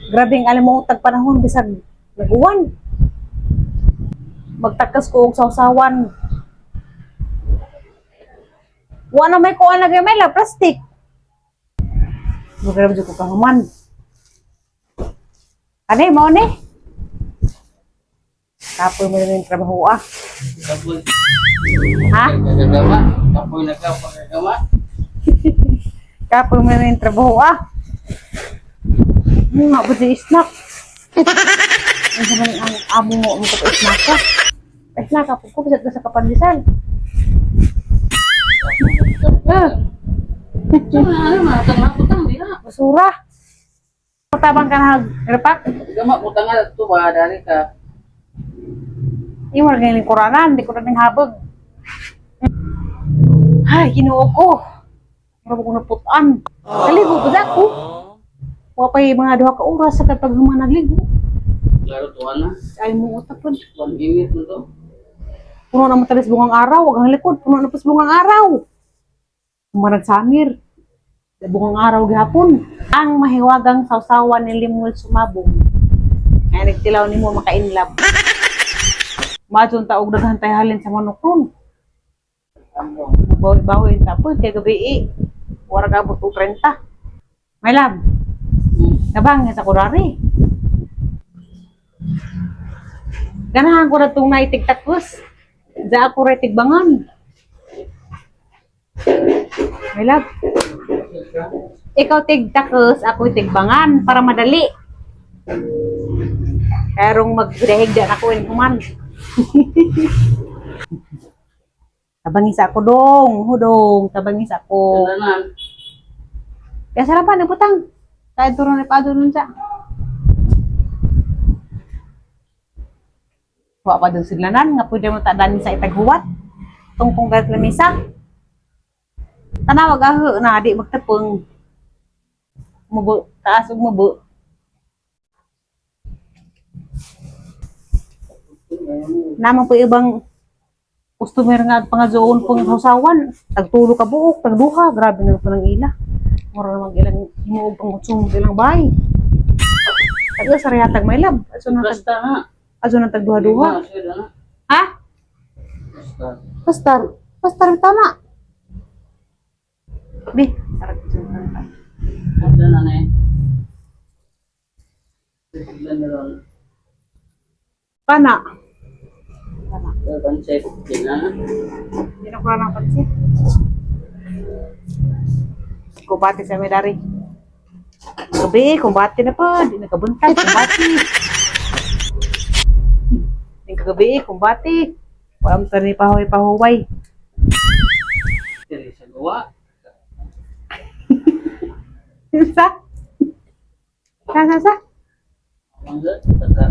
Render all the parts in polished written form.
Grabe ang alam mo tag panahon bisag naguwan. Magtakas ko og sawsawan. Wa na may kuan lagi may la plastic. Grabe jud ko kahuman. Ane mao ni? Kapoy mo na yung trabaho ah. Kapoy. Ha? Kagagawa. Kapoy na ka pagkagawa. Kapoy mo na yung trabaho ah. Nga ba di snack? Ano man ang amo mo mo ko snack ka? Snack ka po ko bisag ka sa kapandisal. Ah, Ano na, tang di na. Basura. Tabang ka na repak. Gama ko tanga to ba dari ka. Imo ra galing kuranan, di ko na ning habag. Ay, Ginoo ko. Mura ko naputan. Kaligo pa ako. Wa pa'y mga 2 ka oras sa kapag human nagligo. Klaro to ana. Ay mo utapon. Tuan init na to. Puno na matalis bungang araw, wag ang likod, puno na pas bungang araw. Humarag samir. Bungang araw gihapon. Ang mahiwagang sawsawan ni Limul sumabong. Ay nagtilaw nimo makainlab. Madyon ta og daghan tay halin sa manok ron. Ambong. Bawi-bawi tapos kay gabi eh. Wara ka abot og 30. My love, nabang sa kurari. Ganahan ko na itong naitigtakos. Diya ako rin tigbangan. My love, ikaw tigtakos, ako tigbangan para madali. Karong magdahigda ako in human. Tabangis ako dong, hudong, tabangis ako. Sananan. Kaya sarapan, ang butang. Kahit turo na pa doon sa. Wa pa doon sidlanan, nga pwede mo tadanin sa itaghuwat. Tungkong galit lamisa. Tanawag aho na, di magtapong. Mubo, taas ug mubo. Naman po ibang customer nga at pangazoon pang hausawan. Tagtulo ka buok, tagduha. Grabe na po ng ila. Mura naman ilang himuog pang konsumo sa ilang bahay. Tag sa riyatag may lab. Aso na tag Basta na. aso na tag duha-duha. Lima, na. Ha? Basta. Pastar. Pastar tama. Bi, sarap dyan. Basta na na eh. Sila na ron. Pana. Pana. Pansit. Di na. Hindi na ko lang pansit. Kumbate sa medari. Gabi, kumbate na pa. Di nakabuntag, kumbate. Di kagabi, kumbate. Wala mo tani pahuway-pahuway. Dili sa gawa. Sa? Sa, sa, sa? Ang sa taka.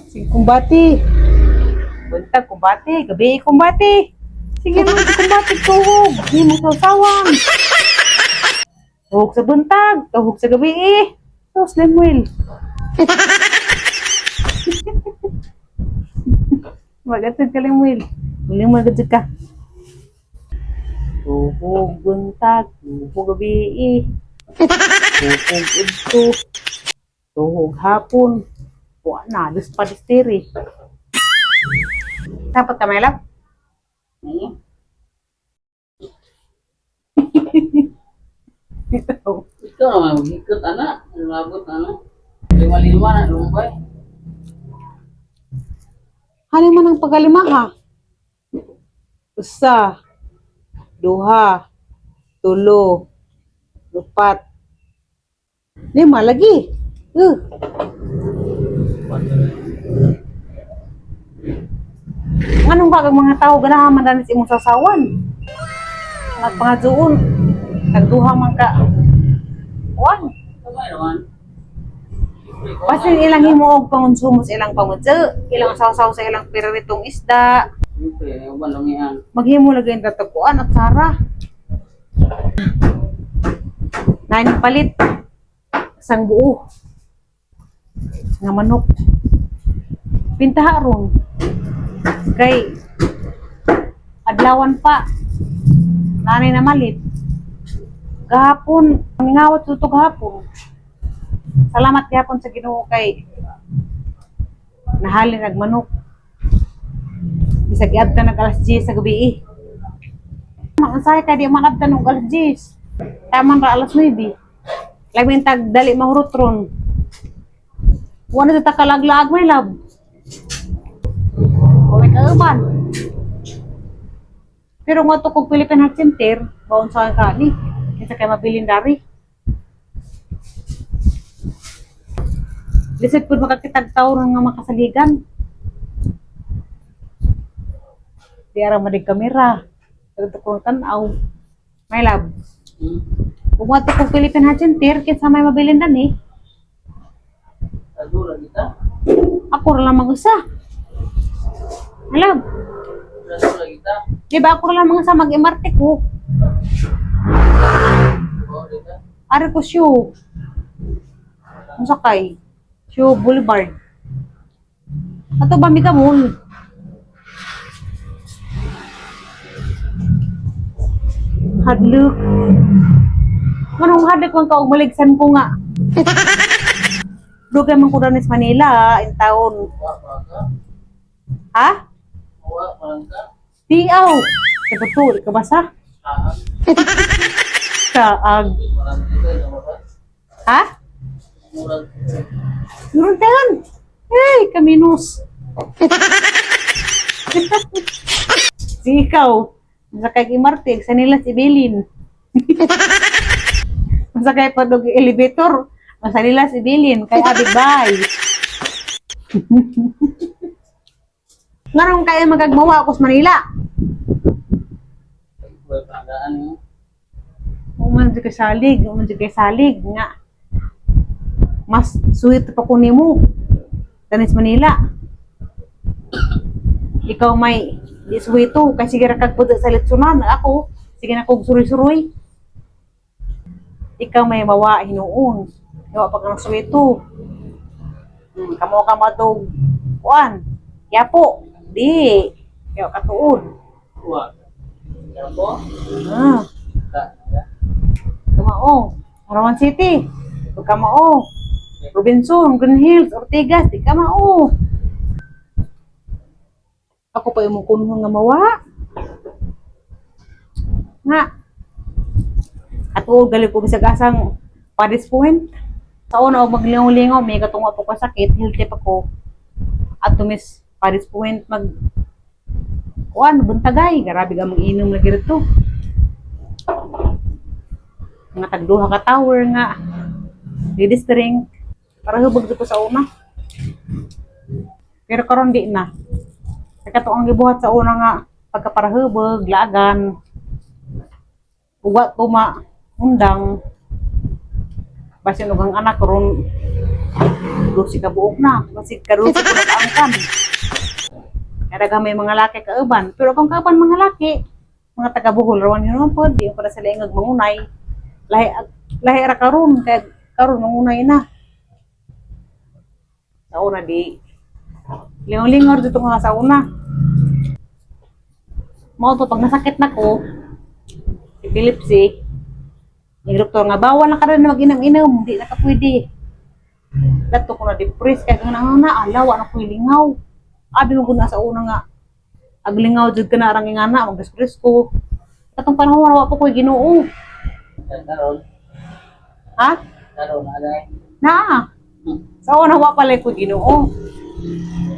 Sige, kumbate. Buntag, kumbate. Gabi, kumbate. Sige mo, kumbate, tuhog. Hindi mo sasawan. Tuhog sa buntag, tuhog sa gabi eh. So, slim will. Magatid ka lang, Will. Muli magatid ka. Tuhog buntag, tuhog gabi eh. Tuhog udto. Tuhog hapon. Wa na, dus pa distiri. Dapat ka, my love? Ano? Ikaw naman maghikot ana, lumabot ana. Lima-lima na lumbay. Halin mo ng pagalima ha. Usa, duha, tulo, lupat, lima lagi. Nganong ba kag mga tao ganahan man dani sa imong sasawan? Nga pangadtuon, tagduha man ka. Wan, Kamay naman. basin ilang himuog pangonsumo sa ilang pamudyo, ilang sawsaw sa ilang piritong isda. Siyempre, uban lang yan. Maghimo lagi ang tatapuan at sara. Nain palit. Isang buo. Nga manok. Pintaha ron. Kay adlawan pa. Nanay na malit. Gahapon, mingawat tuto gahapon. Salamat gihapon sa Ginoo kay nahalin nagmanok. Bisag giabtan nag alas 10 sa gabi eh. Mansay kay di man abtan og alas 10. Taman ra alas 9. Lamin tag dali mahurot ron. Wala sa takalaglaag, my love. O may kauban. Pero nga to kung Philippine Heart Center, baon sa ka ni. Kinsa kay mabilin dari. Lisod pud makakitag tawo nga makasaligan. Di ara madig kamera. Pero to kung tan-aw. My love. Kung nga to kung Philippine Heart Center, kinsa may mabilin dani. Adura kita. Ako ra lamang usa. My love. Adura kita. Di ba ako ra lamang usa mag-MRT ko. Oo, kita. Ari ko siyo. Unsa kay? Siyo Boulevard. Ato ba mi kamol? Hadlok. Manong hadlok man ka og maligsan ko nga. Dugay man ko sa Manila in taon. Wa pa ka. Ha? Wa pa lang ka. Tiaw. Kabuto, ka basa? Kaag. Kaag. Murag kita na ba? Ha? Murag. Meron taon. Hey, kaminos. Si ikaw, masakay kay Martig, sa nila si Bilin. Masakay pa dog elevator, sa nila si Bilin, kay Abi Bay. Ngarong kaya magagmawa ako sa Manila. Wa pa gaan mo. Uman jud kay salig, uman jud kay salig nga. Mas suwit pa ko nimo. Tanis Manila. Ikaw may di suwito kay sige ra kag puto sa litsunan ako, sige na kog suroy-suroy. Ikaw may mawa hinuon. Yawa pa kang suwito. Kamo ka matog kuan. Yapo, di. Yawa katuod. Wa. Yapo. Ah. Ka. Ya. Kamao, Marawan City, Kamao, Robinson, Green Hills, Ortigas, di Kamao. Ako pa imong kunhon nga mawa. Nga. Ato gali ko bisag asang Paris Point. Sa una og maglingaw-lingaw may katunga po ko sakit, healthy pa ko. At tumis Paris Point mag kuan buntagay, grabe ka mang inom lagi rito. Mga tagduha ka tower nga ladies drink para hubog ko sa una, pero karon di na. Kay kato ang gibuhat sa una nga pagkaparahubog laagan uwa tuma undang basin og ang anak ron dusi ka buok na basig karon ko nakaangkan. Kaya daghang may mga laki kauban, pero kung kauban mga laki mga taga Bohol rawan yun naman pod, di pa na sila ingag mangunay. Lahi lahi ra karon kay karon mangunay na. Sa una di lingaw-lingaw dito nga sa una. Mao to pag nasakit na ko epilepsy, yung doktor nga bawal na ka rin mag-inom-inom, di na ka pwede. Dato ko na depressed kay nga na ala wa na ko'y lingaw. Abi mo gud na sa una nga aglingaw jud ka na arang ingana magdispress ko. Katong panahon wa pa ko'y Ginoo. Karon. Ha? Karon alay. Na. Sa una wa pala ko'y Ginoo.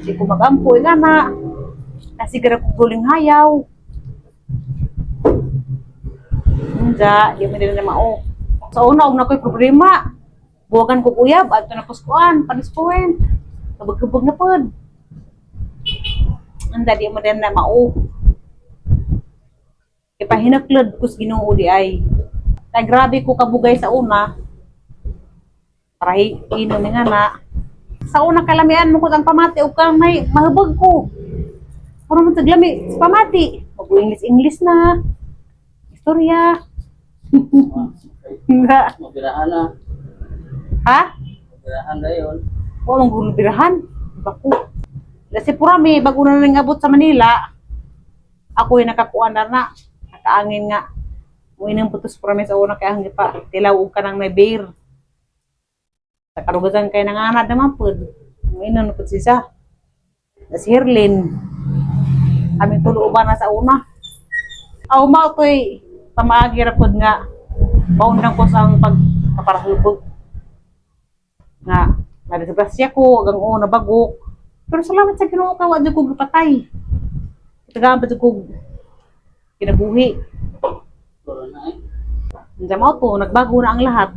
Di ko magampo ingana. Kasi gara ko guling hayaw. Unja, di man nila na mao. Sa una og na ko'y problema. Buwagan ko uyab adto na kuskuan, panis point. Kabag-kabag na pod. Anda di mo din na mao. Ipahinaklod kus Ginoo di ay. Kay grabe ko kabugay sa una. Para inom nga na. Sa una kalamian mo ko ang pamati ug kamay mahubog ko. Para mo taglami sa pamati. Mag-English English na. Istorya. Nga. Mabirahan na. Ha? Mabirahan dayon. Wa mong gulubirahan. Bako. Kasi purami, bago na nang abot sa Manila, ako yung nakakuan na na. Nakaangin nga. Uy nang putos purami sa una kaya hangi pa. Tilaw og ka nang may beer. Sa karugasan kay nanganad naman pud. Ngayon na pud siya. Si Herlin. Kami tulo uban na sa una. Aw mao to'y pamaagi ra pud nga paundang ko sa ang pagkaparahubog. Nga nadisgrasya ko hanggang una bagok. Pero salamat sa Ginoo kay wa jud ko gipatay. Tagaan pa jud ko kinabuhi. Pero na eh. Unsa mao to, nagbago na ang lahat.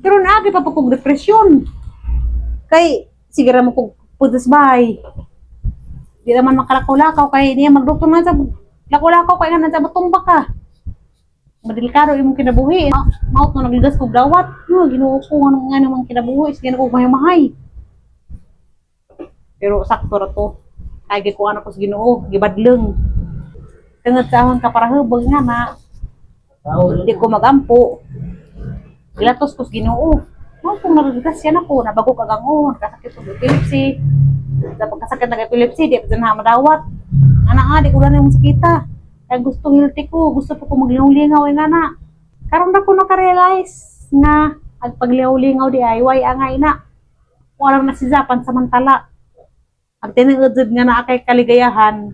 Pero naagi pa pa kog depresyon. Kay sige ra mo kog putas bahay. Di naman makalakaw-lakaw kay niya magdoktor na sa lakaw-lakaw kay nga sa matumba ka. Madelikado imong kinabuhi. Maot no nagligas kog dawat. No, Ginoo ko ano nga naman kinabuhi, sige na kog mahay-mahay. Pero sakto ra to. Kay gikuan ako sa Ginoo, gibadlong. Tungod sa akong kaparahubog nga na Tao di ko magampo. Gilatos ko sa Ginoo. Mao kung nagdisgrasya na ko, nabago kag ang ulo, nakasakit og epilepsy. Sa pagkasakit ng epilepsy, di pa na madawat. Ana nga, di ko na yung sakita. Kaya gusto healthy ko, gusto pa ko maglingaw-lingaw ay nga na. Karon na ko nakarealize nga ang paglingaw-lingaw di ay way angay na. Wala na si Japan samantala. Ang tinuod nga naa kay kaligayahan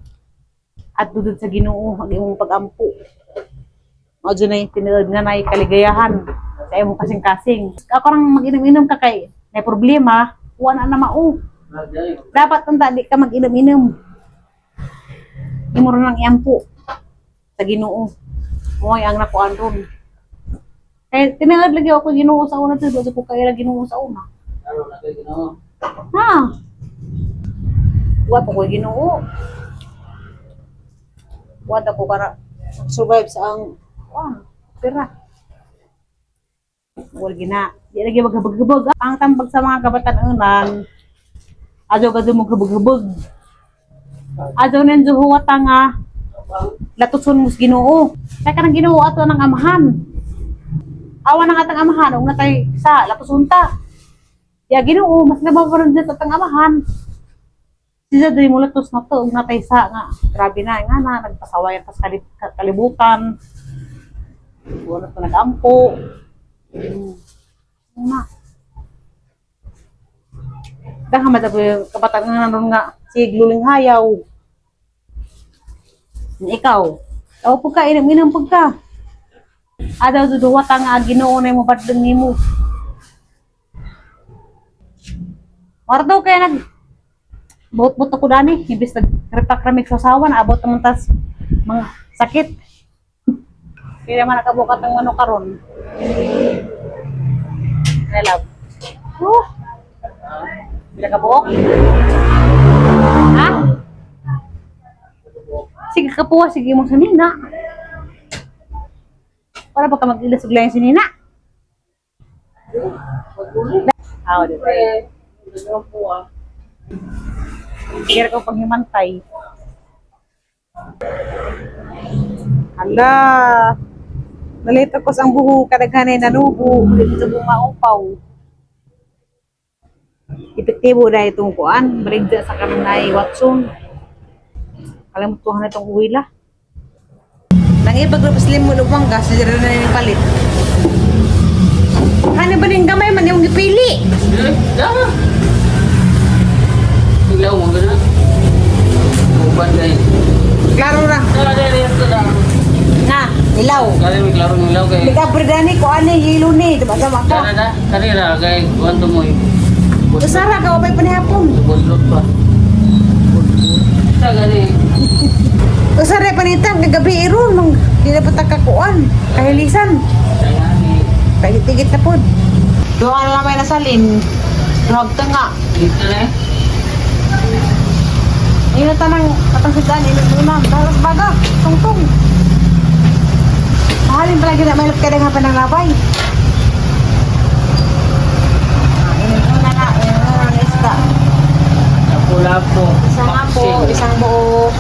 at dudod sa Ginoo ang imong pagampo. Mao dyan na yung tinuod nga na kaligayahan sa imong kasing-kasing. Ako rang mag-inom-inom ka kay may problema, wala na mao. Dapat tanda di ka mag-inom-inom. Imo ra lang iampo sa Ginoo. Mo'y ang nakuan ron. Kaya tinuod lagi ako Ginoo sa una, tinuod ko kay Ginoo sa una. Laro na kayo Ginoo. Ha? Wa pa ko Ginoo. Wa ta ko kara survive sa ang kuan, pera. Wala gina. Di lagi maghubog-hubog. Ang tambag sa mga kabatan-unan, adyo mo hubog-hubog. Adyo nandiyo huwata nga latuson mo sa Ginoo. Kaya kanang Ginoo ato ng amahan. Awa ng atang amahan ug natay sa latuson ta. Ya Ginoo, mas nababaron dito atang amahan. Siya diri mo latos na to ug natay sa nga grabe na nga na nagpasawayan tas kalibutan. Wala pa nagampo. Na. Dahil man ko kabataan nga nanon nga sig luling hayaw. Ikaw, aw pagka inom-inom pagka. Adaw duduwata nga Ginoo na mo badlong nimo. Mardo kaya nag buot-buot ako dani, imbis nag repak-ramik sa sawa na abot naman tas mga sakit. Kaya man nakabukat ang ano karon. Kaya love. Oh. Bila ka buok? Ha? Sige ka po, sige mo sa nina. Para baka mag-ilas og lain si nina. Ah, di ba? Eh, gano'n po ah. Sige ko panghimantay. Hala. Nalito ko sa ang buho kadaghanay nanubo, dito ko maupaw. Epektibo na itong kuan, baligya sa kanang Watson. Kalimutuhan na itong uwila. Nang ibag na paslim mo lubang gas, hindi na yung palit. Ano ba rin gamay man yung gipili? Eh, dah. Tinggal mo gana. Uban kayo. Klaro na. Dah, dah, dah, dah, dah. Na, ilaw. Kali may klaro ng ilaw kay. Nag-abridani ko ani, yelo ni, diba sama Dah, ka? dah, dah. Kali ra kay kuan to mo. Eh. Usara ka, wapay panihapon. Buslot pa. Sa gani. Usara panitan, kagabi iron, nung di na patakakuan, kahilisan. Kaya ni Kagitigit na pod. Doon na lang may nasalin. Duhag ta nga. dito na eh. Ayun na tanang atang sidaan, inog muna. Daras baga, tungtong. Mahalin palagi na may lapkay nga pananglabay. Inog muna na, inog muna na isda. Lapo-lapo. Isang apo, Boxing. isang buo.